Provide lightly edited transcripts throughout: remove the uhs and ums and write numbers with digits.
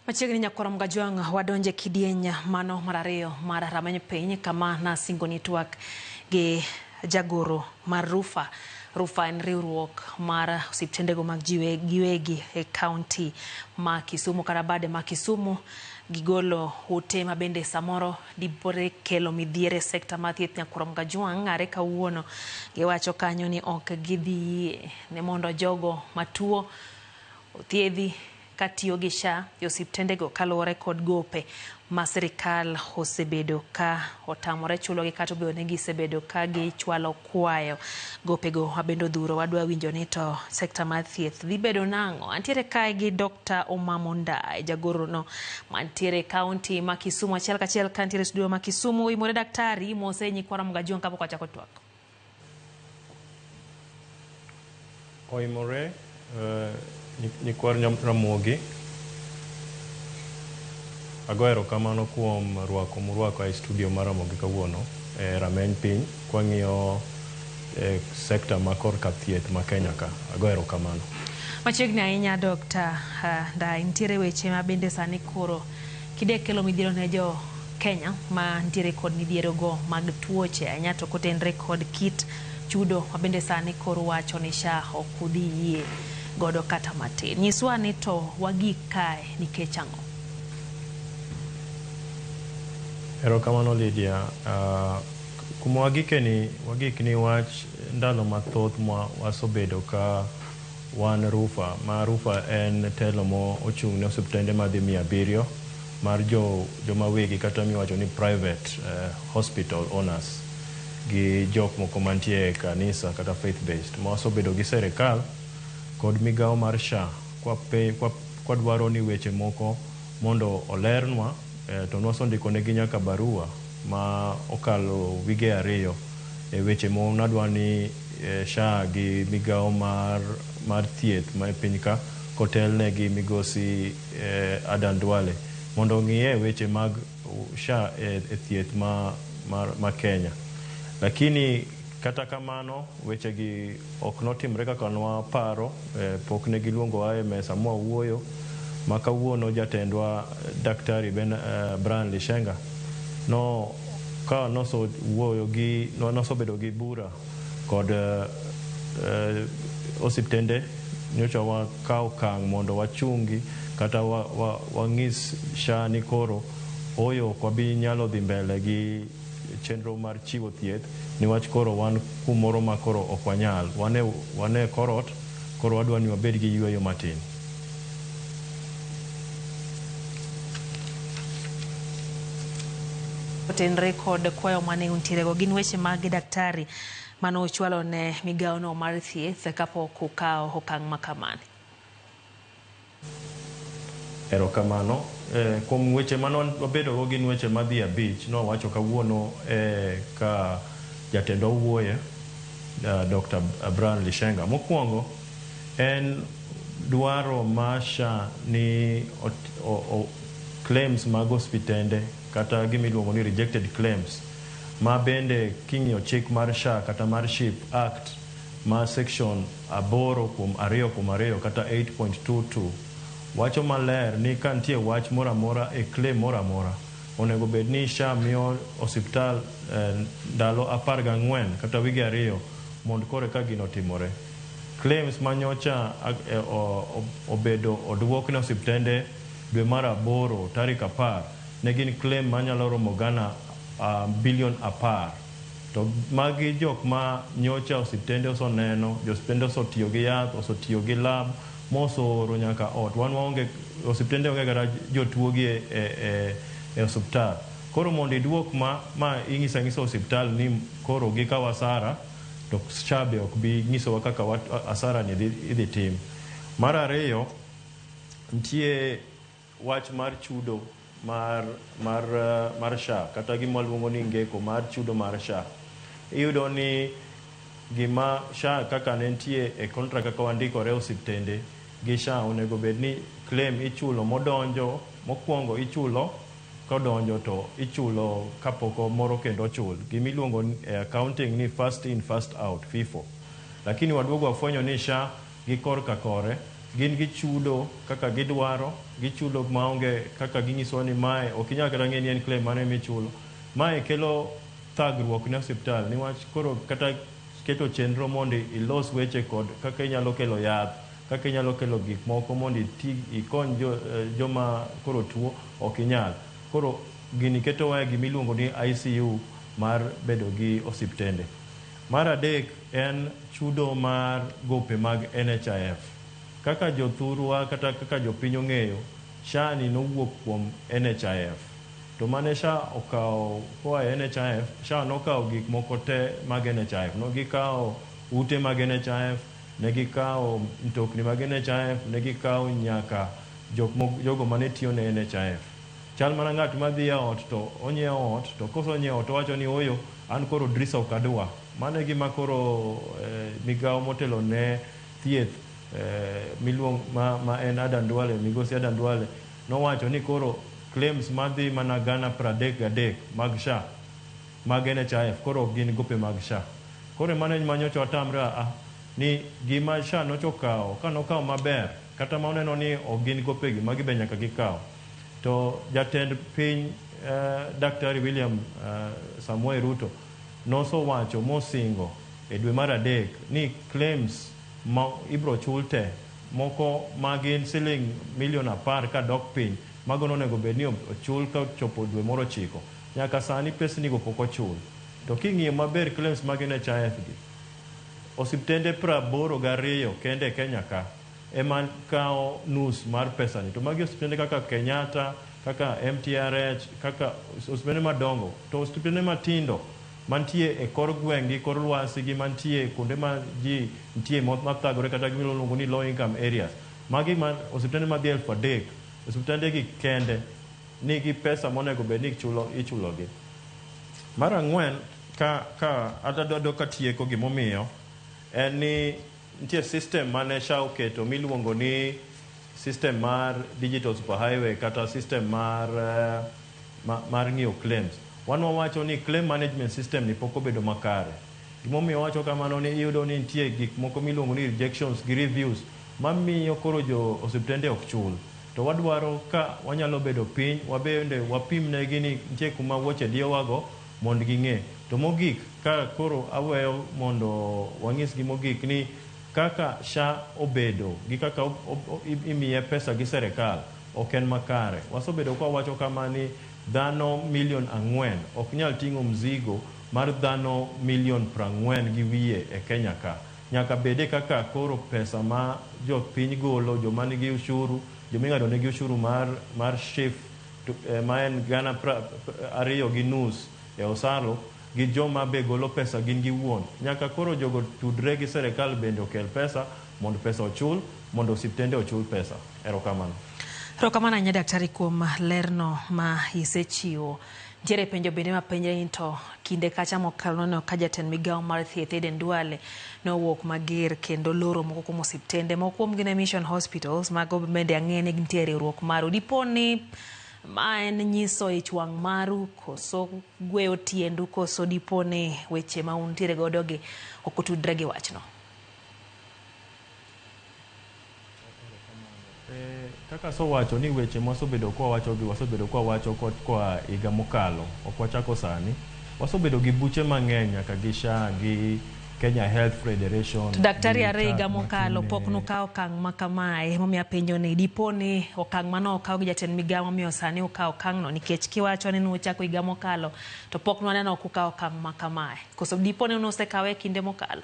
Machiegni nyakwar Mgajwang' wadonje kidieny mano mar ariyo mar rameny piny kama nasingoni twak gi jagoro mar Rufa. Rufa en riwruok mar osiptendego mag ji giwegi e kaunti ma Kisumu kata bade ma Kisumu. Gigolo ute ma bende samoro dipore kelo midhiero e sekta mar thieth nyakwar Mgajwang' are kawuono. Giwacho kanyo ni ok gidhi yie ne mondo jogo matuo othiedhi katiyo gi SHA e osiptendego kaluwore kod gope ma sirikal osebedo ka otamore chulogi kata obedo ni gisebedo ka gichwalo kwayo. Gopego mabende odhuro wadwa winjo ni to sekta mar thieth dhi bedo nang'o. Antiere kae gi Dr. Omamo Ndai, jagoro no mantiere e kaunti ma Kisumu. Achiel kachiel kantiere e studio ma Kisumu. Imore daktari, mose nyikwa Ramogi Ajwang' kapok wachako twak. Oimore nyikwar Ramogi, ago erokamano kuom rwako murwaka e studio mar Ramogi kawuono e rameny piny kwang'iyo e sekta ma korka thieth ma Kenya ka. Ago erokamano. Machiegni ahinya Dr. Ndai, nitiere weche ma bende sani koro kidek kelo midhiero ne jo Kenya ma nitiere kod midhiero go mag tuoche ahinya to kotenre kod kit chudo ma bende sani koro wacho ni SHA ok udhi yie godo kata matin. Nyiswa ni to wagik kae nikech ang'o? Erokamano Lydia. Kuma wagike ni, wagik ni wach ndalo mathoth ma wasebedo ka wan Rufa, ma Rufa en telo mo ochung' ne osiptende madhi 700 mar joma wegi kata miwacho ni private hospital owners gi jok moko mantie e kanisa kata faith based ma wasebedo gi serikal kod migawo mar SHA kwa dwaro ni weche moko mondo olernwa to nwasondiko negi nyaka barua ma okalo wige 2 e weche mo nadwa ni SHA gi migawo mar thieth ma e piny ka kotelne gi migosi Adan Duale mondo ong'iye weche mag SHA e thieth ma Kenya. Lakini kata kamano weche gi ok notimre kaka nwaparo, pok ne giluongowa e mesa mwawuoyo ma kawuono jatendwa Daktari Brian Lishenga no ka noso wuoyo gi nosobedo gi bura kod osiptende nyocha wakawo okang' mondo wachungi kata wang'is SHA ni koro oyo ok wabi nyalo dhi mbele gi chenro mar chiwo thieth niwach koro wan kumoro ma koro ok wanyal wan e korot koro wadwa ni wabed gi yueyo matin. Otenre kod kwayo mane untiere go gin weche mag daktari mane ochwalo ne migawo no mar thieth kapok okawo okang' ma kamano. Erokamano. Kuom weche mane wabedo go gin weche madhi 5 nowacho kawuono ka jatendwa wuoye Dr. Brian Lishenga. Mokwongo en dwaro ma SHA ni claims mag osiptende kata gimiluongo ni rejected claims ma bende king'iyo chik mar SHA kata mar SHIP Act ma section 8.2.2 kata 8.22 wacho maler ni ka nitie wach moro amora e claim moro amora onego bed ni SHA miyo osiptal ndalo 14 kata wige 2 mondo koro ka gino otimore. Claims manyocha obedo oduok ne osiptende dwe mar 8 tarik 10 ne gin claim manyalo romo gana bilion 10. To magi jok ma nyocha osiptende osoneno, jo osiptende osetiyo gi yath, osetiyo gi lab, mosooro nyaka ot. Wan waonge, osiptende onge kata jotuo gi e osiptal. Koro mondo iduok ma ing'iso ang'isa osiptal ni koro gikawo asara, to SHA be ok bi nyisowa kaka asara ni idhi tim. Mar ariyo, nitie wach mar chudo mar SHA kata gima waluongo ni ngeko mar chudo mar SHA. Iyudo ni gima SHA kaka ne nitie e contract kaka wandikore osiptende gi SHA onego bed ni claim ichulo modonjo mokwongo ichulo kodonjo to ichulo kapok moro kendo ochul. Gimiluongo e accounting ni first in first out, FIFO. Lakini waduogo wafwenyo ni SHA gi korka kore Gin gichudo kaka gidwaro, gichudo maonge kaka ginyisowa ni mae ok inyal kata ng'e ni en claim mane michulo. Mae kelo thagruok ne osiptal niwach koro kata keto chenro mondo ilos weche kod kaka inyalo kelo yath, kaka inyalo kelo gik moko mondo iti ikony joma koro tuo ok inyal. Koro gini ketowa e gimiluongo ni ICU mar bedo gi osiptende. Mar adek en chudo mar gope mag NHIF. Kaka jothurwa kata kaka jopiny ong'eyo, SHA ni nowuok kuom NHIF. To mane SHA okawo koa e NHIF, SHA nokawo gik moko te mag NHIF. No gikawo ute mag NHIF, ne gikawo mtokni mag NHIF, ne gikawo nyaka jogo mane tiyo ne NHIF. Chal mana ng'at madhi e ot to onyiewo ot, to kosenyiewo ot owacho ni oyo, an koro drisa ok adwa. Mano e gima koro migawo motelo ne thieth miluong ma en Adan Duale, migosi Adan Duale, nowacho ni koro claims madhi mana 33,000 mag SHA, mag NHIF, koro ok gin gope mag SHA. Koro mano ema nyocha watamre a ni gima SHA nochokawo, ka nokawo maber, kata ma oneno ni ok gin gopegi, magi be nyaka gikaw. To jatend piny Daktari William Samoei Ruto nosowacho mosingo e dwe mar adek ni claims ma ibro chul te moko ma gin siling milion 10 kadok piny, mago nonego bed ni ochul ka ochopo dwe moro 9. Nyaka sani pesnigo pok ochul. To king'iyo maber claims mag NHIF gi, osiptende 82 kende e Kenya ka ema kawo nus mar pesani. To magi osiptende kaka Kenyatta, kaka MTRH, kaka osiptende madongo. To osiptende matindo mantie e kor gweng' gi kor lwasi gi mantie kuonde ma ji nitie mathagore kata gimiluongo ni low income areas. Magi ma osiptende madhi 3,000, osiptende gi kende nigi pesa monego bed ni ichulogi. Mar ang'wen, ka adwa katieko gimomiyo, en ni nitie system mane SHA oketo miluongo ni system mar digital superhighway kata system mar ng'iyo claims. Wan wawacho ni claim management system ni pok obedo makare. Gimomiyo wacho kamano ni iyudo ni nitie gik moko miluongo ni rejections gi reviews mamiyo koro jo osiptende ok chul. To wadwaro ka wanyalo bedo piny, wabende wapimnegi ni nitie kuma wuoche diyowago mondo ging'e. To mogik, ka koro aweyo mondo wanyisgi mogik ni kaka SHA obedo gi kaka imiye pesa gi serikal ok en makare. Wasebedo ka wawacho kama ni dhano milion 4 ok nyal ting'o mzigo mar dhano milion 40 gi wiye e Kenya ka. Nyaka bede kaka koro pesa ma jopiny golo, joma nigi ushuru, joma ing'ado negi ushuru mar SHIF, ma en 2.5 e osaro, gi joma be golo pesa gin giwuon. Nyaka koro jogo tudre gi serikal bende okel pesa mondo pesa ochul, mondo osiptende ochul pesa. Erokamano. Erokamano ahinya daktari kuom lerno ma isechiwo. Nitiere penjo bende mapenjre ni to kinde kacha mokalo noneno ka jatend migawo mar thieth Aden Duale nowuok mager kendo loro moko kuom osiptende, moko kuom gin e Mission Hospitals, mago bende ang'e ni gintie e riwruok maru. Dipo ni ma en nyiso ich wang' maru koso gweyo tiendu koso dipo ni weche ma untiere godo gi ok otudre gi wachno? Kaka asewacho ni weche mwasebedo kwawacho gi wasebedo kwawacho koa higa mokalo, ok wachako sani. Wasebedo gi buche mang'eny nyaka gi SHA gi Kenya Health Federation. To daktari are higa mokalo pok nukawo okang' ma kamae, emomiyo apenjo ni dipo ni okang' mane okaw gi jatend migawo momiyo sani ukawo okang'no, nikech kiwacho ni nuchako higa mokalo to pok nwaneno kukawo okang' ma kamae. Koso dipo ni nusekawe e kinde mokalo?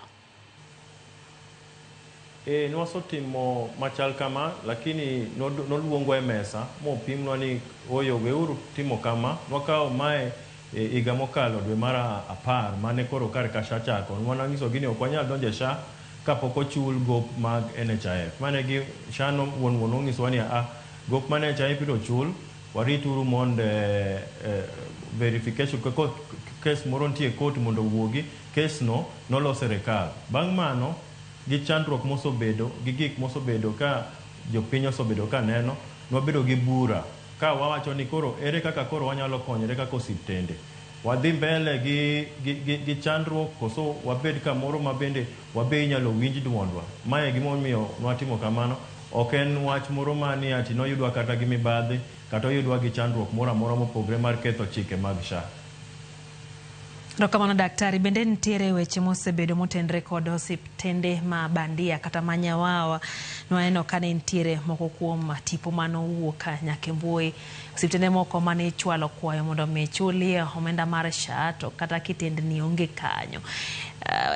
Nwasetimo machal kama, lakini noluongwa e mesa mopimnwa ni oyo weuru timo kama. Nwakawo mae higa mokalo dwe mar 10 mane koro kar ka SHA chako. Nwanyisogi ni ok wanyal donjo e SHA kapok ochul gop mag NHIF. Mane gi SHA no wuon nonyisowa ni a gop mar NHIF ibiro chul, warituru mondo verification kes moro nitie e court mondo owuogi, kes no nolo serikal. Bang' mano gi chandruok mosebedo gi gik mosebedo ka jopiny osebedo ka neno, nwabedo gi bura ka wawacho ni koro ere kaka koro wanyalo konyore kaka osiptende. Wadhi mbele gi chandruok koso wabed kamoro ma bende wabe inyalo winj duondwa. Mae e gimomiyo nwatimo kamano. Ok en wach moro mani ati noyudwa kata gi mibadhi kata oyudwa gi chandruok moro amora mopogre mar ketho chike mag SHA. Erokamano daktari. Bende nitiere weche mosebedo motenre kod osiptende ma bandia kata ma nyawawa. Nwaneno ka ne nitiere moko kuom tipo manowuok nyaka e mbui. Osiptende moko mane ichwalo kwayo mondo mi chulie omenda mar SHA to kata kitendni onge kanyo.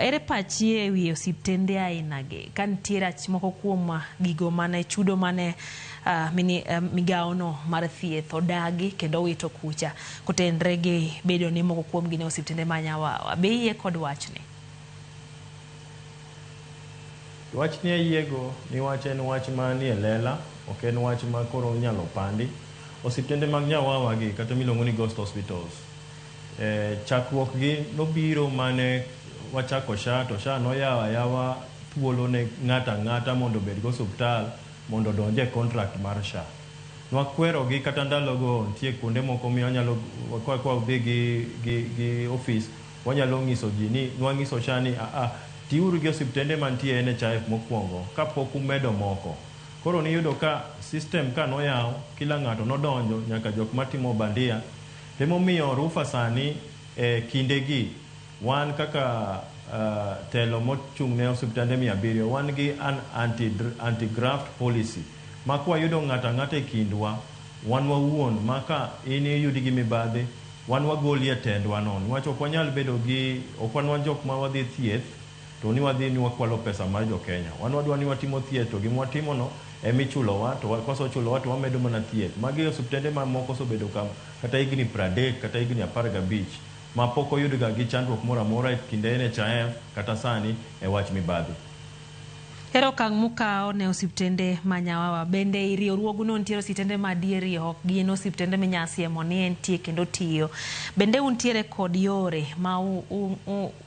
Ere pachi e wi osiptende aina gi? Ka nitiere moko kuom gigo mane chudo mane migawo no mar thieth odagi kendo owito kucha kotenre gi bedo ni moko kuom gi ne osiptende ma nyawawa. Be iyie kod wachni? Wachni ayiego niwach en wach manie lela, ok en wach ma koro inyalo pandi. Osiptende mag nyawawa gi kata miluongo ni ghost hospitals, chakruok gi nobiro mane wachako SHA to SHA noyawo ayawa thuolo ne ng'ato ang'ata mondo obed go osiptal mondo odonj e contract mar SHA. Nwakwero gi kata ndalogo nitie kuonde moko miwanyalo kwa wadhi gi ofis wanyalo nyiso ji ni nwanyiso SHA ni tiuru gi osiptende mantie NHIF mokwongo kapok umedo moko. Koro niyudo ka system ka noyaw, kila ng'ato nodonjo nyaka jok matimo bandia. Emomiyo Rufa sani e kindegi wan kaka telo mochung' ne osiptende 700 wan gi an anti-graft policy ma kwayudo ng'ato ang'ata e kindwa wan wawuon ma ka in iyudi gi mibadhi wan wagoli e tendwa no niwach ok wanyal bedo gi ok wan jok ma wadhi thieth to ni wadhi ni wakwalo pesa mar jo Kenya. Wan wadwa ni watimo thieth to gima watimo no emichulowa to kosechulowa to wamedo mana thieth. Magi osiptende mamoko osebedo kata higni 30 kata higni 15 ma pok oyudga gi chandruok moro amora e kinde NHIF kata sani e wach mibadhi. Ero okang' mukawo ne osiptende ma nyawawa. Bende e riwruogno nitiere osiptende ma adieri ok gin osiptende minya siemo ni entie kendo tiyo. Bende untiere kod yore ma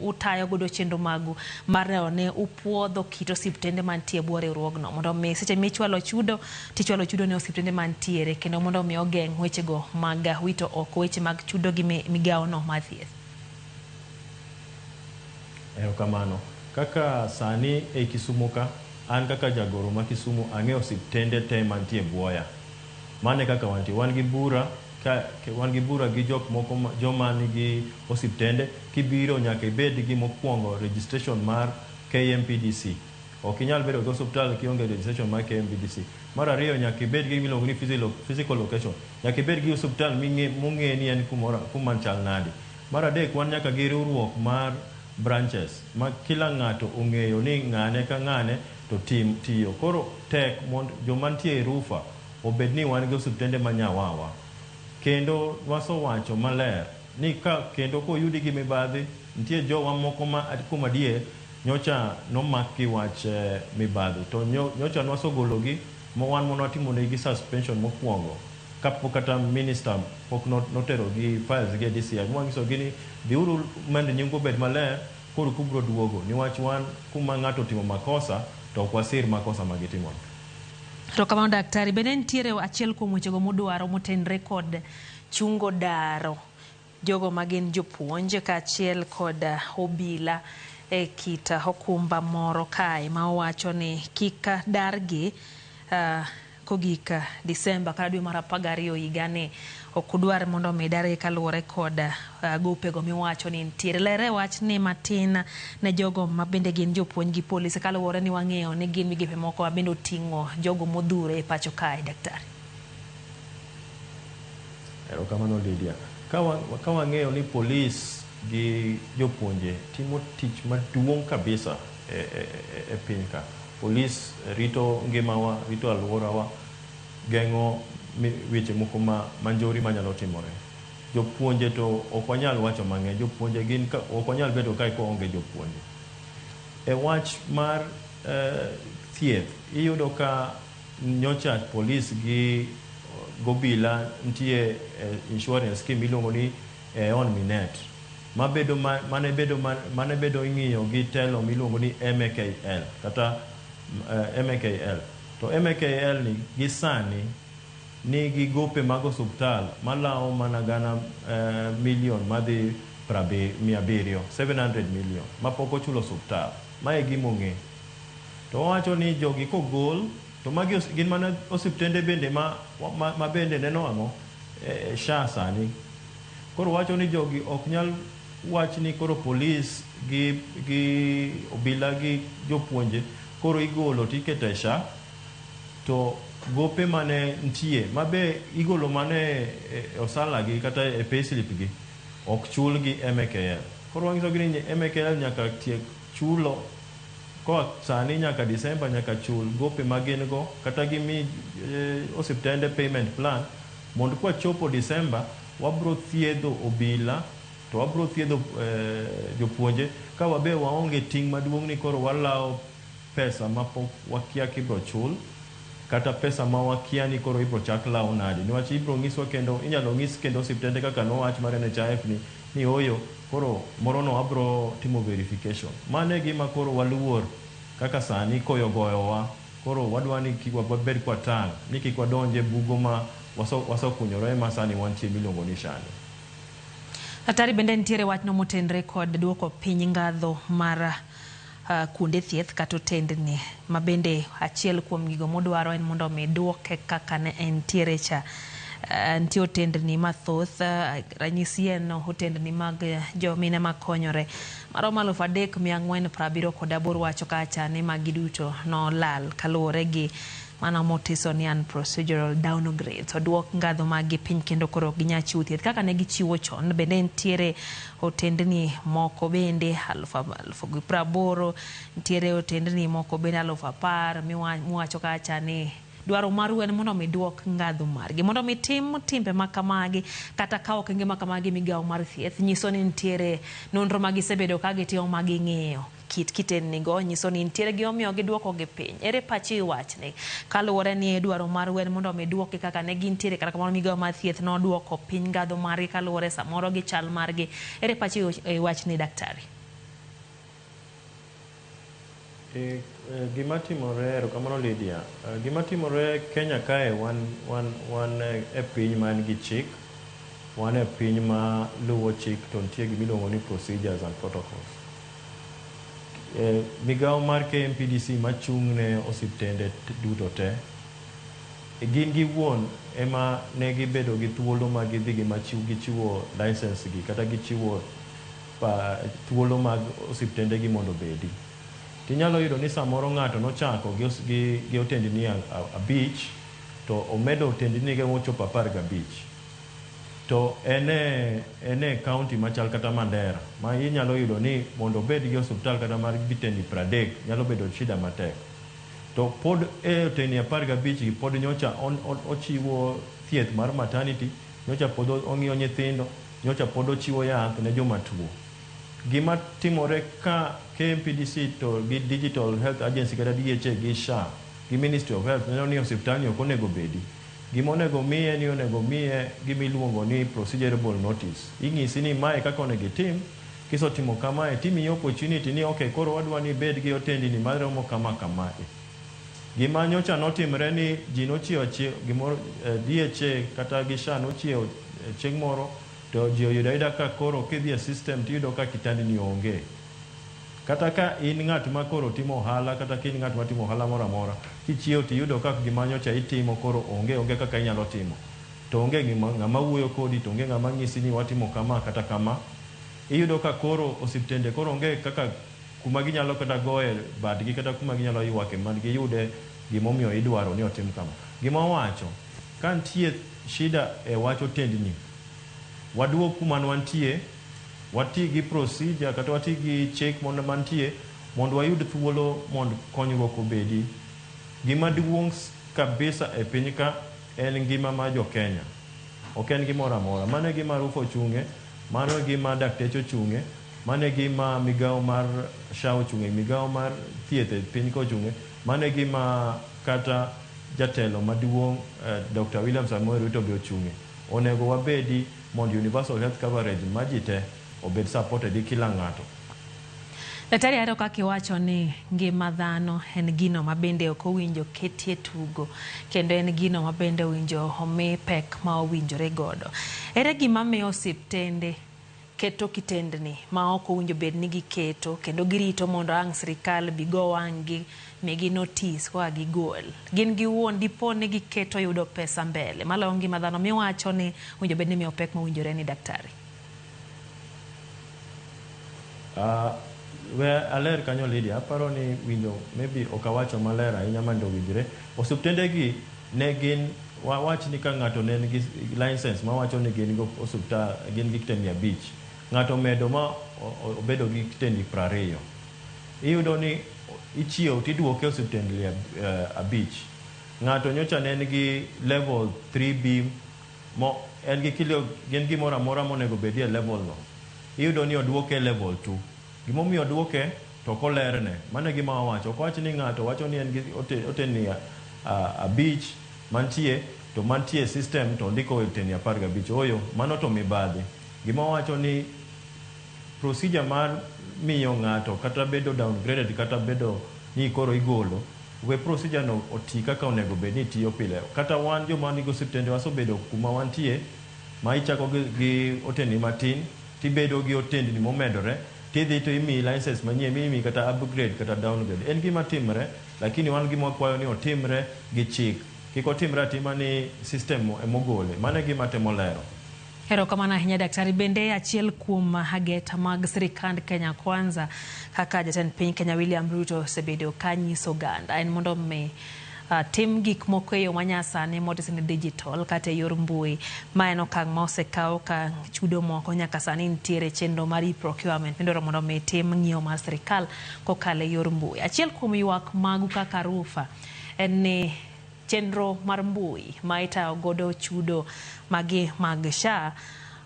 utayo godo chenro magu mar neno ni upuodho kit osiptende mantie e bwo riwruogno mondo mi seche michwalo chudo tichwalo chudo ne osiptende mantiere kendo mondo mi ogeng' wechego mag wito oko weche mag chudo gi migawo no mar thieth. Erokamano. Kaka sani e Kisumu ka, an kaka jagoro ma Kisumu ang'eyo osiptende te mantie buoya. Mano e kaka wantie. Wan gi bura wan gi bura gi jok moko joma nigi osiptende. Kibiro nyaka ibed gi mokwongo registration mar KMPDC. Ok inyal bedo gi osiptal kionge registration mar KMPDC. Mar ariyo nyaka ibed gi gimiluongo ni physical location. Nyaka ibed gi osiptal mong'e ni en kumoro kuma chal nade. Mar adek wan nyaka gi riwruok mar branches ma kila ng'ato ong'eyo ni ng'ane ka ng'ane to tim tiyo. Koro tek mondo joma nitie e Rufa obed ni wan gi osiptende ma nyawawa. Kendo wasewacho maler ni ka kendo koyudi gi mibadhi nitie jowa moko ma kuom adier nyocha nomak gi wach mibadhi to nyocha nwasegologi ma wan watimo negi suspension mokwongo kapok kata minister pok notero gi files gi e DCI. Mwanyisogi ni dhiuru mondo nyingu obed maler koro kubro duogo niwach wan kuma ng'ato otimo makosa to ok wasir makosa ma gitimo. Erokamano daktari. Bende nitiere achiel kuom wechego mudwaro motenre kod chungo daro jogo magin jopuonj kaachiel kod obila e kit okumba moro kae ma owacho ni kik dargi kogik Disemba kata dwe mar 12 higani ok udwar mondo mi dargi kaluwore kod gopego miwacho ni nitiere. Lere wachni matin ne jogo ma bende gin jopuonj gi polise kaluwore ni wang'eyo ni gin migepe moko ma bende oting'o jogo modhuro e pacho kae daktari. Erokamano Lydia. Ka wang'eyo ni polis gi jopuonje timo tich maduong' kabisa e piny ka. Polis rito ngimawa, rito alworawa, geng'o weche moko ma njori manyalo timore. Jopuonje to ok wanyal wacho mang'eny. Jopuonje gin ok wanyal bedo kae koonge jopuonje. E wach mar thieth, iyudo ka nyocha polis gi gobila nitie insurance scheme miluongo ni Aon Minet mane bedo ing'iyo gi telo miluongo ni MKL kata MKL. To MKL ni gi sani nigi gope mag osuptal malawo mana gana milion madhi 700, 700 million mapok ochulo osuptal. Mae e gima ong'e. To wawacho ni jogi kogol To magi gin mana osiptende bende ma bende neno ang'o SHA sani. Koro wacho ni jogi ok nyal wach ni koro polis gi obila gi jopuonje koro igolo tiketo e SHA to gope mane nitie mabe igolo mane e osala gi kata e payslip gi ok chul gi MKL. Koro wanyiso gi ni MKL nyaka tiek chulo koa sani nyaka December, nyaka chul gope ma gin go kata gimi osiptende payment plan mondo kwachopo December wabro thiedho obila to wabro thiedho jopuonje ka wabe waonge ting' maduong' ni koro walawo pesa mapok wakia kibro chul kata pesa ma wakia ni koro ibro chak lawo nade, niwach ibro nyiswa kendo inyalo nyis kendo osiptende kaka nowach mar NHIF ni oyo koro moro no wabro timo verification. Mano e gima koro waluor kaka sani koyo goyowa, koro wadwa ni kik wabed kwatang' ni kik wadonj e bugo ma wasekunyore ma sani wantie miluongo ni SHA ni. Daktari, bende nitiere wachno motenre kod duoko piny ngadho mar kuonde thieth kata otendni ma bende achiel kuom gigo modwaro en mondo mi duoke kaka ne entiere cha. Nitie otendni mathoth, ranyisi en otendni mag jomine makonyore maromo 3478 wacho kacha ni magi duto nolal kaluwore gi mano motiso ni an procedural downgrade. Oduok ngadho mag gi piny kendo koro ok ginyal chiwo thieth kaka ne gichiwo chon. Bende nitiere otendni moko bende 1080,000, nitiere otendni moko bende 10,000 miwacho kacha ni dwaro maru en mondo mi duok ngadho margi mondo mi tim timbe makamagi kata kawo okenge makamagi. Migawo mar thieth nyiso ni nitiere nonro ma gisebedo ka gitimo ma ging'iyo kit kitendni go nyiso ni nitiere gimomiyo giduoko gi piny. Ere pachi wachni kaluwore ni dwaro maru en mondo mi duokgi kaka ne gintiere, kata kamano migawo mar thieth noduoko piny ngadho margi kaluwore samoro gi chal margi. Ere pachi e wachni, daktari? Gima timore, erokamano Lydia. Gima timore Kenya kae, wan e piny man gi chik, wan e piny ma luwo chik to nitie gima iluongo ni procedures and protocols. Migawo mar KMPDC machung' ne osiptende duto te, gin giwuon ema ne gibedo gi thuolo ma gidhi gichiwo license gi kata gichiwo thuolo mag osiptende gi mondo obedi. Tinyalo yudo ni samoro ng'ato nochako gi otendni 5 to omedo otendni ge mochopo 15. To en e county machal kata Mandera ma inyalo yudo ni mondo obed gi osiptal kata mar vitendni 30 nyalo bedo shida matek. To pod e otendni 15 gi pod nyocha ochiwo thieth mar maternity, nyocha pod ong'iyo nyithindo, nyocha pod ochiwo yath ne joma tuo. Gima timore ka KMPDC to gi Digital Health Agency kata DHA gi SHA gi Ministry of Health neno ni osiptal ni ok onego bedi. Gima onego miye ni onego miye gima iluongo ni procedurable notice. Inyisi ni mae kaka onego itim, kisetimo kamae timiyi opportunity ni okay, koro wadwa ni ibed gi otendni maromo kama kamae. Gima nyocha notimre ni ji nochiewo gimoro, DHA kata gi SHA nochiewo chieng' moro to ji oyudo ayuda ka koro kidhi e system tiyudo ka kitandni onge. Kata ka in ng'at ma koro timo ohala kata ka in ng'at matimo ohala moro amora, kichiewo tiyudo ka gima nyocha itimo koro onge kaka inyalo timo. To onge ng'ama wuoyo kodi, to onge ng'ama nyisi ni watimo kama kata kama. Iyudo ka koro osiptende koro onge kaka kuma ginyalo kata goye badgi kata kuma ginyalo ywake man giyude gimomiyo idwaro ni otim kama. Gima owacho, ka nitie shida e wach otendni, waduog kuma ne wantie, wati gi procedure kata wati gi chik mondo mantie mondo wayud thuolo mondo konyruok obedi. Gima duong' kabisa e piny ka en ngima mar jo Kenya. Ok en gimoro amora. Mano e gima RUPHA ochung'e, mano e gima dakteche ochung'e, mano e gima migawo mar SHA ochung'e, migawo mar thieth e piny ka ochung'e, mano e gima kata jatelo maduong' Dr. William Samoei Ruto be ochung'e. Onego wabedi mondo universal health coverage ma ji te obed supported gi kila ng'ato. Daktari, ahero kaka iwacho ni ngima dhano en gino ma bende ok owinjo ketie tugo kendo en gino ma bende owinjo omi pek ma owinjore godo. Ere gima miyo osiptende keto kitendni ma ok owinjo bed ni giketo kendo girito mondo ang' sirikal bi go wang' gi migi notice koa gigol. Gin giwuon dipo ni giketo yudo pesa mbele maloyo ngima dhano miwacho ni owinjo bed ni imiyo pek mowinjore ni daktari. We aler kanyo Lydia, aparo ni winjo maybe ok awacho maler ahinya mondo owinjre. Osiptende gi ne gin wawach ni ka ng'ato ne nigi license mawacho ni gin go osiptal gin gi kitendni 5, ng'ato omedo ma obedo gi kitendni 20. Iyudo ni ichiew tiduoke osiptende 5. Ng'ato nyocha ne nigi level 3B mo en gi kilo gin gimoro amora monego bedie level no. Iyudo ni oduoke level 2. Gimomiyo oduoke to ok olerne. Mano e gima wawacho. Ok wach ni ng'ato wacho ni en gi otendni 5 mantie to mantie system to ondiko otendni 15. Ooyo, mano to mibadhi. Gima wawacho ni procedure mar miyo ng'ato kata bedo downgraded kata bedo ni koro igolo, we procedure no oti kaka onego bed ni tiyo pile. Kata wan joma nigi osiptende wasebedo kuma wantie ma ichako gi otendni matin tibedo gi otendni momedore tidhi to imiyi license manyien mimiyi kata upgrade kata downgrade. En gima timre, lakini wan gima wakwayo ni otimre gi chik. Kik otimre atima ni system emogole. Mano e gima atemo lero. Erokamano ahinya daktari. Bende achiel kuom ageta mag sirikand Kenya Kwanza kaka jatend piny Kenya William Ruto osebedo ka nyiso oganda en mondo mi tim gik moko e yo manyasani motisi ni digital kata e yor mbui. Ma en okang' ma osekaw ka chudo moko nyaka sani nitiere chenro mar e-procurement midwaro mondo mi tim ng'iewo mar sirikal kokalo e yor mbui. Achiel kuom ywak magu kaka RUPHA en ni chenro mar mbui ma itayo godo chudo magi mag SHA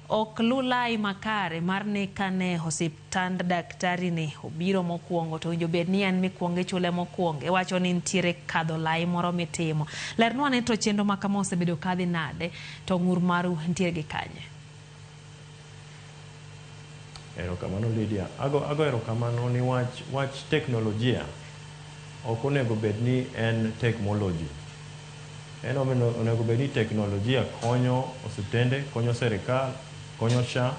ok lu lai makare mar ni kane osiptand daktari ni obiro mokwongo to owinjo bed ni en mikwongo ichule mokwongo. Iwacho ni nitiere kadho lai moro mitimo. Lernwa ane to chenro ma kama osebedo kadhi nade to ng'ur maru nitiere gi kanye? Erokamano Lydia. Ago erokamano ni wach teknolojia ok onego bed ni en technology. En onego bed ni teknolojia konyo osiptende, konyo sirikal, konyo SHA,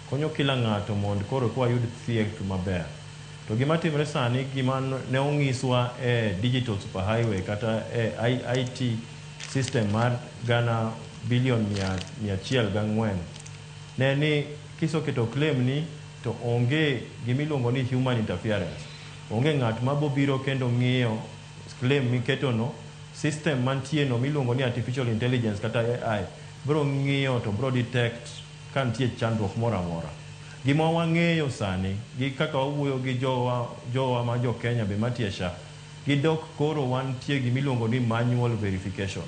konyo kila ng'ato mondo koro ka wayud thieth maber. To gima timre sani, gima ne onyiswa e digital superhighway kata e IT system mar gana bilion 104, ne ni kiseketo claim ni to onge gimiluongo ni human interference. Onge ng'at mabobiro kendo ng'iyo claim miketono. System mantie no miluongo ni artificial intelligence kata AI bro ng'iyo to bro detect ka nitie chandruok moro amora. Gima wang'eyo sani gi kaka wawuoyo gi jowa ma jo Kenya be mantie SHA, gidok koro wantie gimiluongo ni manual verification.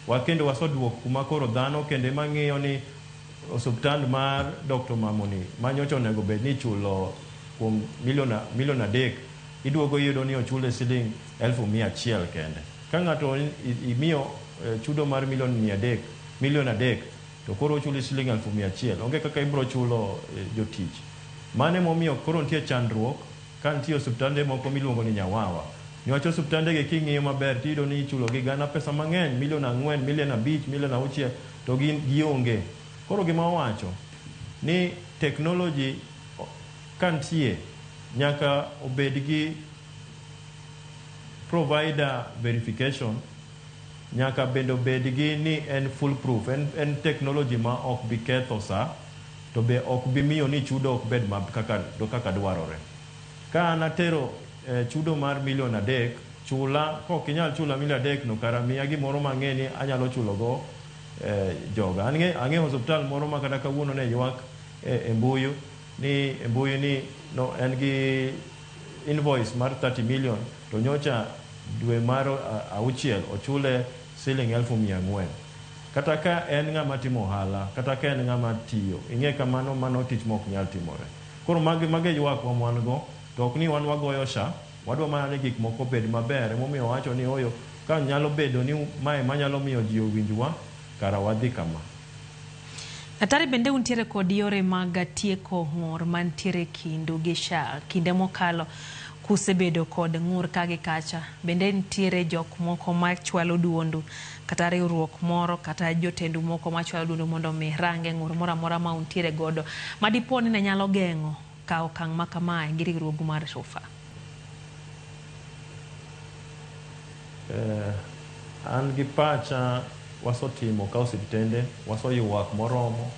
Wakendo waseduok kuma koro dhano kendo ema ng'iyo ni osiptand mar Dr. Mamoni manyocha onego bed ni ichulo kuom milion 3, iduogo iyudo ni ochule siling 100,000 kende. Ka ng'ato imiyo chudo mar milion 300, milion 3, to koro ochuli siling 100,000. Onge kaka ibro chulo jotich. Mano emomiyo koro nitie chandruok ka nitie osiptande moko miluongo ni Nyawawa. Niwach osiptande gi king'iyo maber tiyudo ni ichulo gi gana pesa mang'eny, milion 4, milion 5, milion 6, to gin gionge. Koro gima wawacho ni technology ka nitie nyaka obed gi provider verification, nyaka bende obed gi ni en full proof, en technology ma ok bi ketho sa, to be ok bi miyo ni chudo ok bed kaka dwarore. Ka an atero chudo mar milion 3, chula, kok inyal chula milion 3 no, kara miya gimoro mang'e ni anyalo chulogo joga. Ang'e osiptal moro ma kata kawuono ne ywak e mbuyu ni no en gi invoice mar 30 million to nyocha dwe mar 6 ochule siling 400,000. Kata ka en ng'ama timo ohala, kata ka en ng'ama tiyo, ing'e kamano mano tich mok nyal timore. Koro mage ywak ma wan go, to ok ni wan wagoyo SHA, wadwa mana ni gik moko obed maber. Emomiyo wawacho ni oyo, ka nyalo bedo ni mae manyalo miyo ji owinjwa, kara wadhi kama. Daktari, bende untiere kod yore mag tieko ng'ur mantiere kindu gi SHA kinde mokalo kusebedo kod ng'ur ka gi kacha, bende nitiere jok moko machwalo duondu kata riwruok moro kata jotendu moko machwalo duondu mondo mi range ng'ur moro amora ma untiere godo madipo ni ne nyalo geng'o kawo okang' ma kamae gi riwruogu mar RUPHA? An gi pacha wasetimo ka osiptende, waseywak moromo,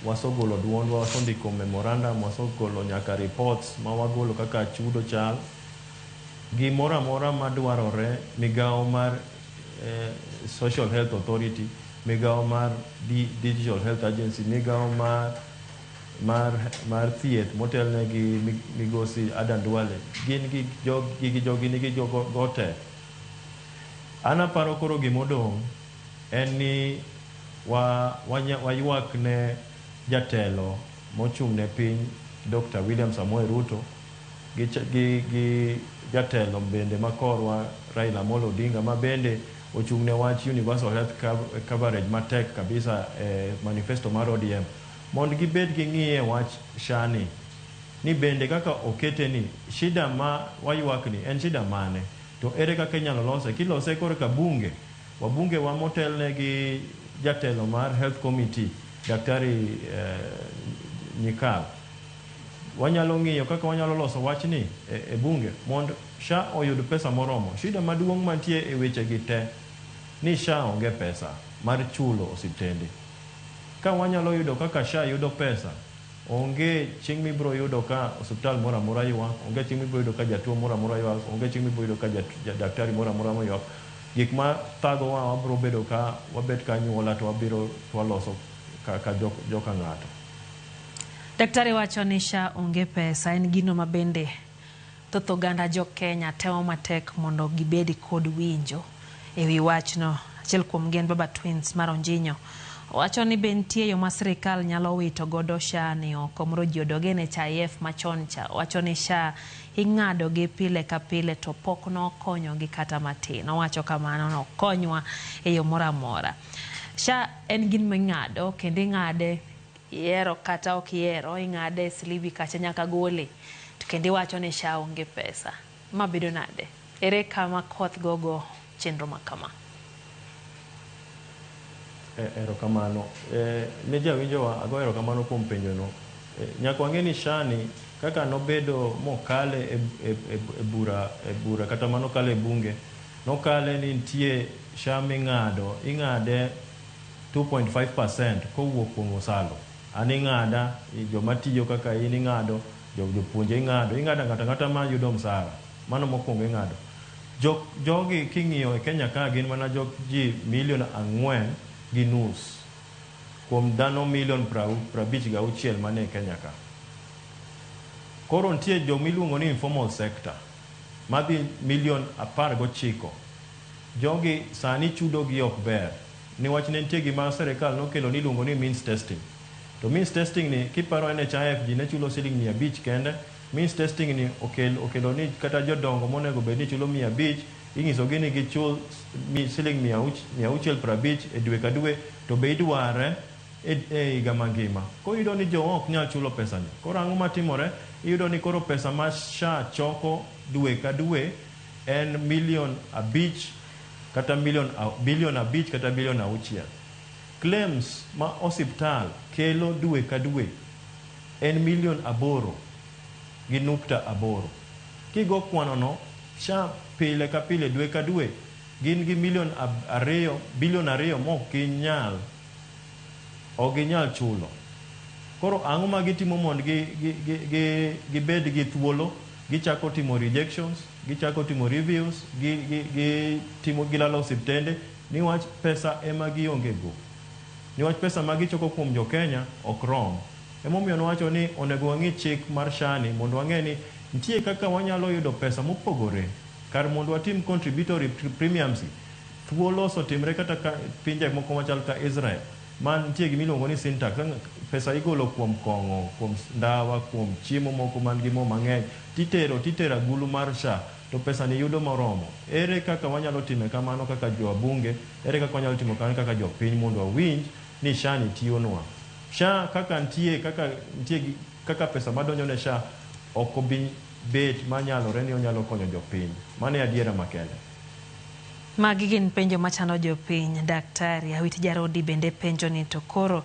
wasegolo duondwa, wasendiko memorandum, wasegolo nyaka reports ma wagolo kaka chudo chal. Gimoro amora madwarore migawo mar Social Health Authority, migawo mar Digital Health Agency, migawo mar thieth motelne gi migosi Adan Duale, gin gi jogi jogi nigi jogo te. An aparo koro gimodong' en ni waywak ne jatelo mochung' ne piny Dr. William Samoei Ruto gi jatelo bende makorwa Raila Amolo Odinga ma bende ochung' ne wach universal health coverage matek kabisa e manifesto mar ODM mondo gibed gi ng'iye wach SHA ni ni bende kaka okete ni shida ma waywak ni en shida mane to ere kaka inyalo lose kilose korka bunge wabunge wa motelne gi jatelo mar health committee Daktari Nyikal wanyalo ng'iyo kaka wanyalo loso wachni e bunge mondo SHA oyud pesa moromo. Shida maduong' mantie e weche gi te ni SHA onge pesa mar chulo osiptende. Ka wanyalo yudo kaka SHA yudo pesa, onge chieng' mibiro yudo ka osiptal moro amora ywak, onge chieng' mibiro yudo ka jatuo moro amora ywak, onge chieng' mibiro yudo ka daktari moro amora ywak. Gik ma thagowa wabiro bedo ka wabet ka anyuola to wabiro to waloso kaka joka ng'ato. Daktari wacho ni SHA onge pesa en gino ma bende thoth oganda jo Kenya temo matek mondo gibed kod winjo e wi wachno. Achiel kuom gi en Baba Twins mar Onjinyo. Owacho ni be nitie yo ma sirikal nyalo wito godo SHA ni oko mondo ji odog e NHIF machon cha. Owacho ni SHA ing'ado gi pile ka pile to pok nokonyogi kata matin. Owacho kamano nokonywa e yo moro amora. SHA en gima ing'ado kendo ing'ade ihero kata ok ihero, ing'ade e slibi kacha nyaka gole. To kendo iwacho ni SHA onge pesa. Ma bedo nade? Ere kama koth gogo chenro ma kama? Erokamano. Ne jawinjowa ago erokamano kuom penjono. Nyaka wang'e ni SHA ni kaka nobedo mokale e bura kata manokale e bunge, nokale ni nitie SHA ming'ado, ing'ade 2.5% kowuok kuom osalo. An ing'ada, joma tiyo kaka in ing'ado, jopuonje ing'ado, ing'ado ng'ato ang'ata ma yudo msara. Mano mokwongo ing'ado. Jogi king'iyo e Kenya ka gin mana jok ji milion 4.5 kuom dhano milion 56 manie e Kenya ka. Koro nitie jomiluongo ni informal sector madhi milion 19. Jogi sani chudo gi ok ber niwach ne nitie gima sirikal nokelo niluongo ni means testing. To means testing ni kiparo NHIF ji ne chulo siling 500 kende. Means testing ni okelo ni kata jodongo monego bed ni chulo 500 inyisogi ni gichul siling 650 e dwe ka dwe to be idware e higa mangima. Koro iyudo ni jowa ok nyal chulo pesa ni. Koro ang'o matimore? Iyudo ni koro pesa ma SHA choko dwe ka dwe en milion 5 kata milion bilion 5 kata bilion 6. Claims ma osiptal kelo dwe ka dwe en milion 8.8. Kigo kwano no, SHA pile ka pile dwe ka dwe gin gi milion 2 bilion 2 mok ginyal ok ginyal chulo. Koro ang'o ma gitimo mondo gibed gi thuolo? Gichako timo rejections, gichako timo reviews, gi timo gilalo osiptende niwach pesa ema gionge go. Niwach pesa ma gichoko kuom jo Kenya ok rom. Emomiyo nowacho ni onego wang'i chik mar SHA ni mondo wang'e ni nitie kaka wanyalo yudo pesa mopogore. Kar mondo watim contributory premiums, thuolo osetimre kata ka pinje moko machal ka Israel ma nitie gimiluongo ni sin tax. Pesa igolo kuom kong'o, kuom ndawa, kuom chiemo moko man gi mo mang'eny titero agulu mar SHA to pesa ni yudo moromo. Ere kaka wanyalo timo kamano kaka jowabunge? Ere kaka wanyalo timo kamano kaka jopiny mondo wawinj ni SHA ni tiyonwa? SHA kaka nitie kaka pesa madonjo ne SHA ok obi bet manyalore ni onyalo konyo jopiny. Mano e adiera makende. Magi gin penjo machando jopiny. Daktari Awiti Jarodi bende penjo ni to koro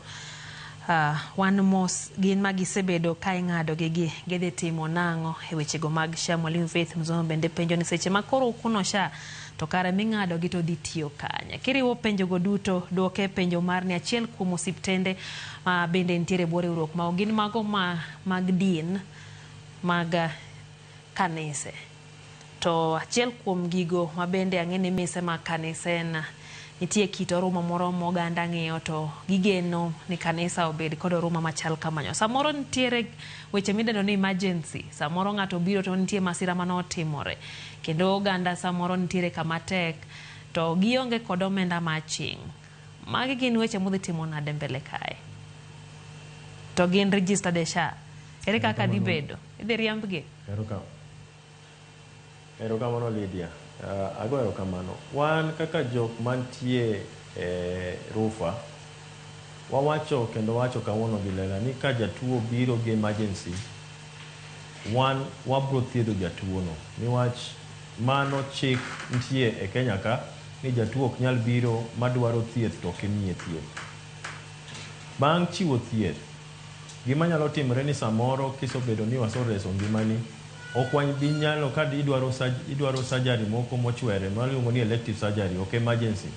wan mos gin ma gisebedo ka ing'ado gi gi gidhi timo nang'o e wechego mag SHA. Mwalimu Faith Mzomo bende penjo ni seche ma koro ukuno SHA To kare ming'ado gi to dhi tiyo kanye? Kiriwo penjogo duto, duoke penjo mar ni achiel kuom osiptende ma bende nitiere e bwo riwruok ma gin mago ma mag din mag kanise. To achiel kuom gigo ma bende ang'e ni mise mag kanise en nitie kit oruma moro ma oganda ng'iyo to gigeno ni kanisa obed kod oruma machal kamano. Samoro nitiere weche midendo ni emergency, samoro ng'ato obiro to nitie masira manotimore kendo oganda samoro nitiere kama tek to gionge kod omenda maching'. Magi gin weche mudhi timo nade mbele kae? To gin registered e SHA. Ere kaka dhi bedo? Idhi riembgi? Erokamano Lydia. Ago erokamano. Wan kaka jok mantie e Rufaa, wawacho kendo wacho kawuono gi lela ni ka jatuo biro gi emergency, wan wabro thiedho jatuo no. Niwach mano chik nitie e Kenya ka ni jatuo ok nyal biro madwaro thieth to ok imiye thieth. Bang' chiwo thieth, gima nyalo timore ni samoro kisebedo ni wasereso ngimani, ok wabi nyalo ka idwaro surgery moko mochwere maluongo ni elective surgery, ok emergency.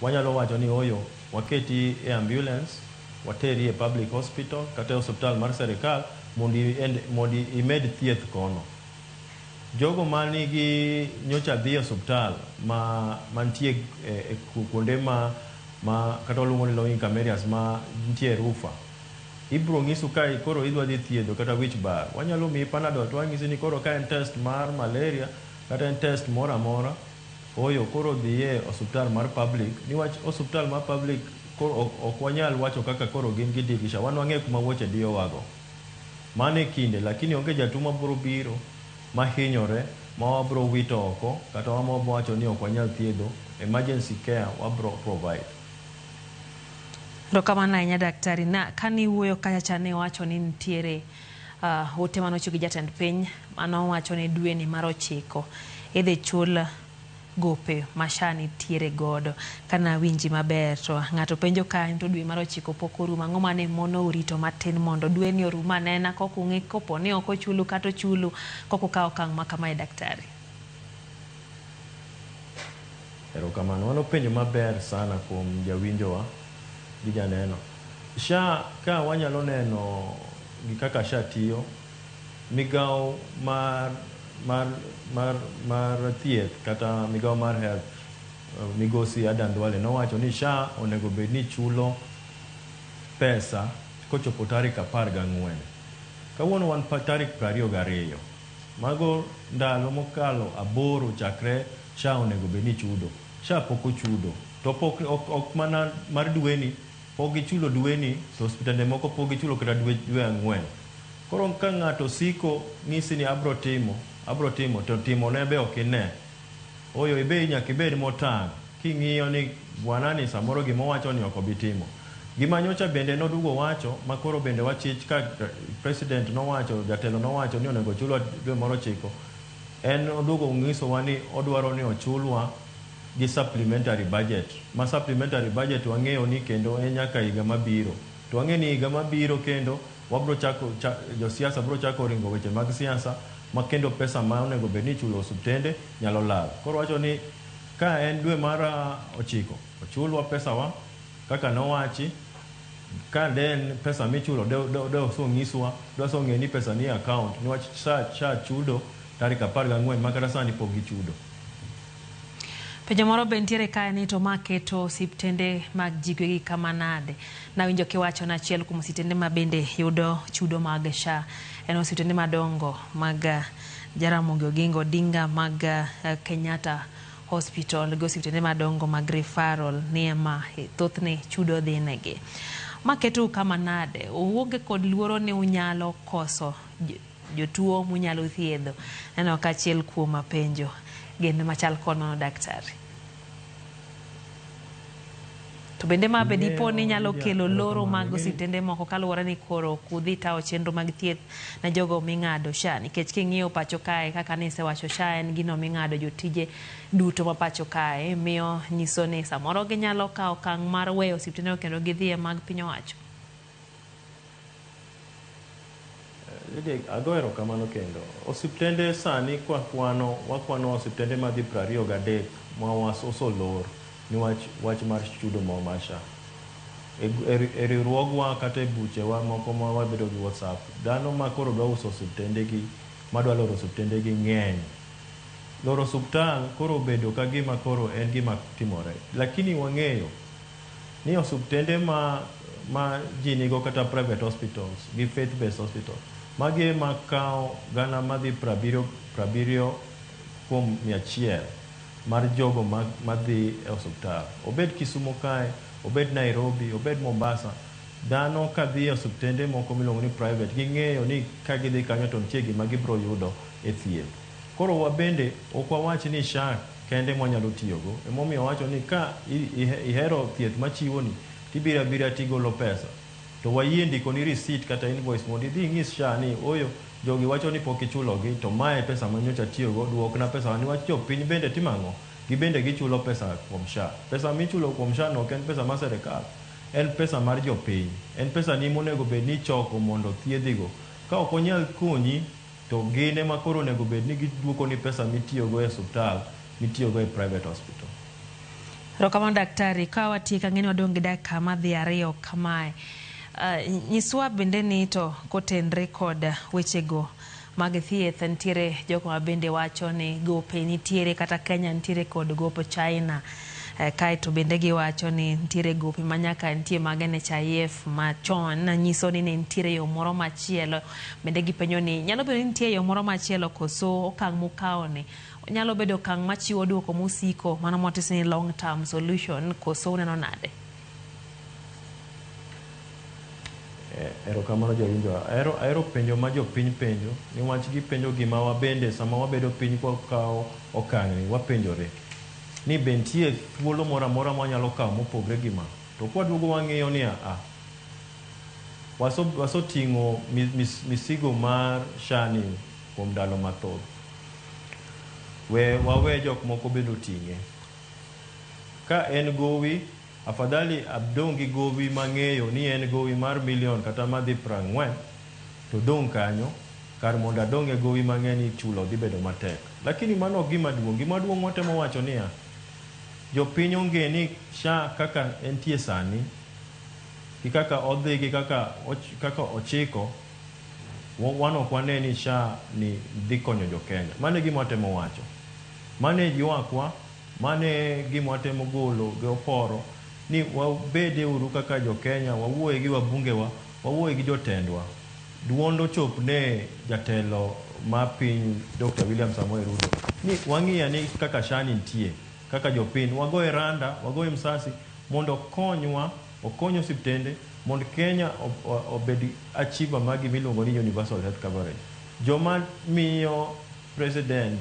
Wanyalo wacho ni oyo, waketi e ambulance, wateri e public hospital kata e osiptal mar serikal mondo imed thieth kono. Jogo manigi nyocha dhi e osiptal ma mantie e kuonde ma kata waluongo ni low income areas ma nitie e Rufaa, ibro ng'isu ka koro idwa dhi thiedho kata wich bar. Wanyalo miyi Panadol to wanyisi ni koro ka en test mar malaria kata en test moro amora, oyo koro dhiye osiptal mar public, niwach osiptal mar public koro ok wanyal wacho kaka koro gin gidirisha. Wan wang'eyo kuma wuoche diyowago. Mano e kinde, lakini onge jatuo mabro biro mahinyore ma wabro wito oko kata wabro wacho ni ok wanyal thiedho. Emergency care wabro provide. Erokamano ahinya daktari. Na kane iwuoyo kacha cha ne iwacho ni nitiere ote manochiw gi jatend piny manowacho ni dwe ni mar 9 idhi chul gope ma SHA nitiere godo. Kana winji maber to ng'ato penjo kanyo to dwe mar 9 pok orumo, ang'o mane mono rito matin mondo dwe ni orum anena kok ung'i kopo ni ok ochulu kata ochulu kok ukawo okang' ma kamae daktari? Erokamano. Mano penjo maber sana kuom jawinjowa gi janeno. SHA ka wanyalo neno gi kaka SHA tiyo, migawo mar thieth kata migawo mar health, migosi Adan Duale nowacho ni SHA onego bed ni chulo pesa kochopo tarik 14. Kawuono wan tarik 22. Mago ndalo mokalo 8 chakre SHA onego bed ni chudo. SHA pok ochudo. To pok ok mana mar dweni, pok gichulo dweni, to osiptende moko pok gichulo kata dwe 4. Koro ka ng'ato siko ng'isi ni abro timo, abro timo, to timone be ok ine. Oyo ibe nyaka ibed motang' king'iyo ni bwanani samoro gima owacho ni ok obi timo. Gima nyocha bende noduogo wacho, ma koro bende wachich ka president nowacho, jatelo nowacho ni onego chulwa dwe mar 9, en oduogo ng'isowa ni odwaro ni ochulwa gi supplementary budget. Ma supplementary budget wang'eyo ni kendo en nyaka higa mabiro. To wang'eyo ni higa mabiro kendo wabro chako, josiasa bro chako ringo weche mag siasa ma kendo pesa ma onego bed ni ichulo osiptende nyalo lal. Koro wacho ni ka en dwe mar 9, ochulwa pesawa kaka nowachi. Ka de en pesa michulo, de oseng'iswa, de oseng'e ni pesa ni e account, niwach SHA chudo tarik 14 ma kata sani pok gichudo. Penjo moro be nitiere kae ni to ma keto osiptende mag ji giwegi kama nade? Nawinjo kiwacho ni achiel kuom osiptende ma bende yudo chudo mag SHA en osiptende madongo mag Jaramogi Oginga Odinga mag Kenyatta Hospital gi osiptende madongo mag referral ni ema thothne chudo dhi negi. Ma ketou kama nade? Uonge kod luoro ni unyalo koso jotuo munyalo thiedho? Neno ka achiel kuom penjo gin machal kod mano daktari. To bende ma be dipo ni nyalo kelo loro mag osiptende moko kaluwore ni koro ok udhi tawo chenro mag thieth ne jogo ming'ado SHA, nikech king'iyo pacho kae kaka nisewacho SHA en gino ming'ado jotije duto ma pacho kae, miyo nyiso ni samoro ginyalo kawo okang' mar weyo osiptende kendo gidhi e mag piny owacho. Lydia, ago erokamano kendo. Osiptende sani kwakwano, wakwano osiptende madhi 23 ma osolor niwach wach mar chudo mar SHA. E riwruogwa kata e buchewa moko ma wabedo gi WhatsApp, dhano ma koro dwa uso osiptendegi, madwa loro osiptendegi ng'eny. Loro osiptal koro obedo ka gima koro en gima timore. Lakini wang'eyo ni osiptende ma ji nigo kata private hospitals gi faith based hospital, magi ema kawo gana madhi 70% mar jogo madhi e osiptal. Obed Kisumu kae, obed Nairobi, obed Mombasa, dhano kadhi e osiptende moko miluongo ni private, ging'eyo ni ka gidhi kanyo to nitie gima gibiro yudo e thieth. Koro wabende ok wawach ni SHA kende mwanyalo tiyogo. Emomiyo wawacho ni ka ihero thieth machiwoni, tibiro abira tigolo pesa. To wayie ndikoni receipt kata invoice mondo idhi inyis SHA ni oyo jogi wacho ni pok ichulogi to mae pesa manyocha atiyogo, duokna pesa niwach jopiny bende timo ang'o? Gibende gichulo pesa kuom SHA. Pesa michulo kuom SHA no ok en pesa mar serikal, en pesa mar jopiny. En pesa ni monego bed ni ichoko mondo thiedhigo. Ka ok onyal konyi, to gin ema koro onego bed ni giduokoni pesa mitiyogo e osiptal, mitiyogo e private hospital. Erokamano daktari, ka watieko ang'e ni wadong' gi dakika madhi 2 kamae. Nyiswa bende ni to kotenre kod wechego mag thieth, nitiere jogo ma bende wacho ni gope nitiere kata Kenya nitiere kod gop China. Kaeto bende giwacho ni nitiere gope ma nyaka nitie mag NHIF machon nyiso ni ne nitiere yo moro machielo. Bende gipenjo ni nyalo bedo ni nitie yo moro machielo koso okang' mukawo ni nyalo bedo okang' machiwo duoko mosiko, mano mwatiso ni long term solution, koso uneno nade? Erokamano jawinjo. Ahero penjo ma jopiny penjo, niwach gipenjo gima wabende sama wabedo piny kwakawo okang' ni wapenjore ni be nitie thuolo moro amora mwanyalo kawo mopogre gi ma. To kwaduogo wang'iyo ni a wasoting'o misigo mar SHA ni kuom ndalo mathoth. We wawe jok moko bende oting'e. Ka en gowi, afadhali adong' gi gowi mang'eyo ni en gowi mar milion kata madhi 40 to dong' kanyo kar mondo adong' e gowi mang'eny ni chulo dhi bedo matek. Lakini mano ok gima duong'. Gima duong' watemo wacho niya, jopiny ong'e ni SHA kaka entie sani, gi kaka odhi gi kaka ochiko, wan ok wane ni SHA ni dhi konyo jo Kenya. Mano e gima watemo wacho. Mano e ywakwa, mano e gima watemo golo gi oporo ni wabede uru kaka jo Kenya, wawuoye gi wabungewa, wawuoye gi jotendwa. Duond ochop ne jatelo ma piny Dr. William Samoei Ruto ni wang'iya ni kaka SHA ni nitie, kaka jopiny, wagoye randa, wagoye msasi mondo okonywa, okony osiptende mondo Kenya obed achiever mar gima iluongo ni universal health coverage. Joma miyo president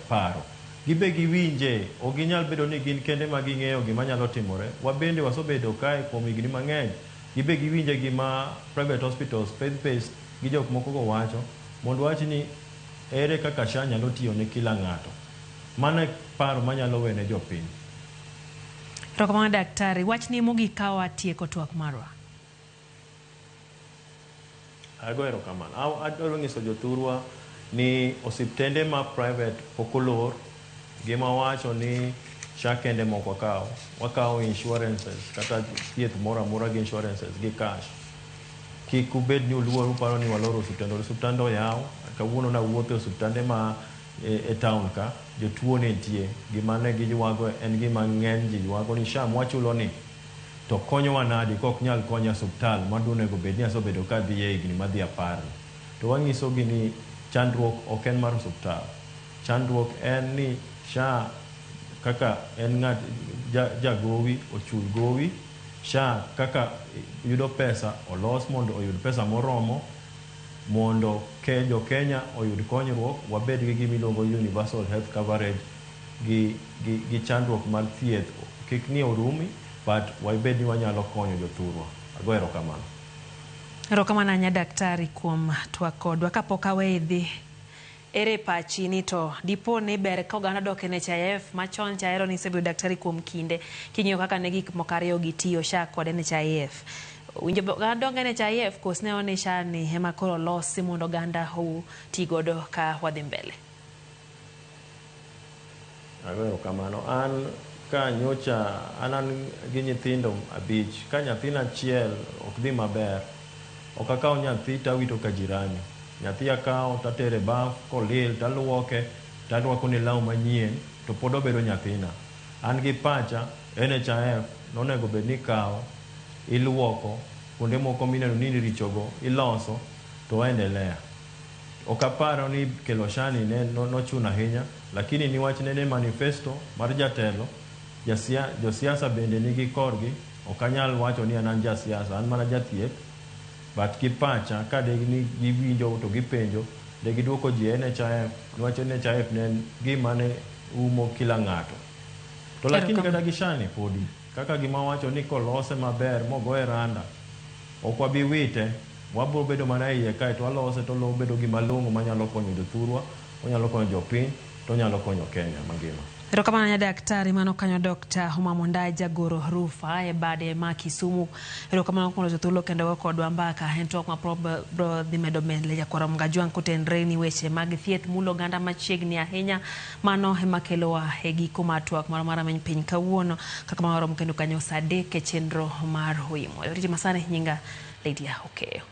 paro, gibe giwinje, ok ginyal bedo ni gin kende ma ging'eyo gima nyalo timore. Wabende wasebedo kae kuom higni mang'eny, gibe giwinje gima private hospitals, faith based gi jok moko go wacho, mondo wach ni ere kaka SHA nyalo tiyo ne kila ng'ato. Mano e paro manyalo wene jopiny. Erokamano daktari, wachni mogik ka watieko twak marwa. Ago erokamano. Adwaro nyiso jothurwa ni osiptende ma private pok olor. Gima wacho ni SHA kende mok wakawo. Wakawo insurances kata thieth moro amora gi insurances gi cash. Kik ubed ni uluor uparo ni waloro osiptende. Osiptende oyaw. Kawuono nawuotho e osiptende ma e town ka, jotuo ne nitie. Gima ne giywago en gima ng'eny ji ywago ni SHA mwachulo ni to konyowa nadi kok nyal konya osiptal madonego bed ni asebedo ka adhiye higni madhi 10. To wanyisogi ni chandruok ok en mar osiptal. Chandruok en ni SHA kaka en ng'at jagowi ochul gowi, SHA kaka yudo pesa olos mondo oyud pesa moromo mondo jo Kenya oyud konyruok, wabed gi gima iluongo universal health coverage gi chandruok mar thieth kik ni orumi, but wabed ni wanyalo konyo jothurwa. Ago erokamano. Erokamano ahinya daktari kuom twak kodwa. Kapok aweyi dhi, ere pachi ni to dipo ni ber ka oganda dok e NHIF machon cha ahero ni isebedo daktari kuom kinde king'iyo kaka ne gik moko ariyo gi tiyo SHA kod NHIF. Winjo donge NHIF kos ne ni SHA ni ema koro losi mondo oganda oti godo ka wadhi mbele. Ago erokamano. An ka nyocha an gi nyithindo 5, ka nyathina achiel ok dhi maber, ok akaw nyathi tawito ka jirani. Nyathi akawo tatere baf, kolil taluoke, tarwakone law manyien, to pod obedo nyathina. An gi pacha, NHIF nonego bed ni kawo, iluoko, kuonde moko mineno ni richogo, iloso, to waendelea. Ok aparo ni kelo SHA ni ne nochuno ahinya, lakini niwach nene manifesto mar jatelo, josiasa bende nigi korgi, ok anyal wacho ni an jasiasa, an mana jathieth, but gi pacha ka de ni giwinjo to gipenjo, de giduoko ji e NHIF, niwach NHIF ne en gima ne umo kila ng'ato. To lakini kata gi SHA ni podi, kaka gima wacho ni kolose maber mogoye randa, ok wabi wite, wabro bedo mana e iye kae to walose to bedo gima long'o manyalo konyo jothurwa, onyalo konyo jopiny, to onyalo konyo Kenya mangima. Erokamano nya daktari mano kanyo Dr. Homa Mondai jagoro Rufa e bade ma Kisumu. Erokamano kuom loso thuolo kendo go kodwa mbaka. En twak ma bro dhi medo mbele jakwaro Mgajwang' kotenre ni weche mag thieth mulo oganda machiegni ahinya. Mano ema kelowa e giko mar twak mar rameny piny kawuono. Kaka mano warom kendo kanyo saa 3 e chenro mar Oimo. Riti masani nyinga Lydia Okeyo.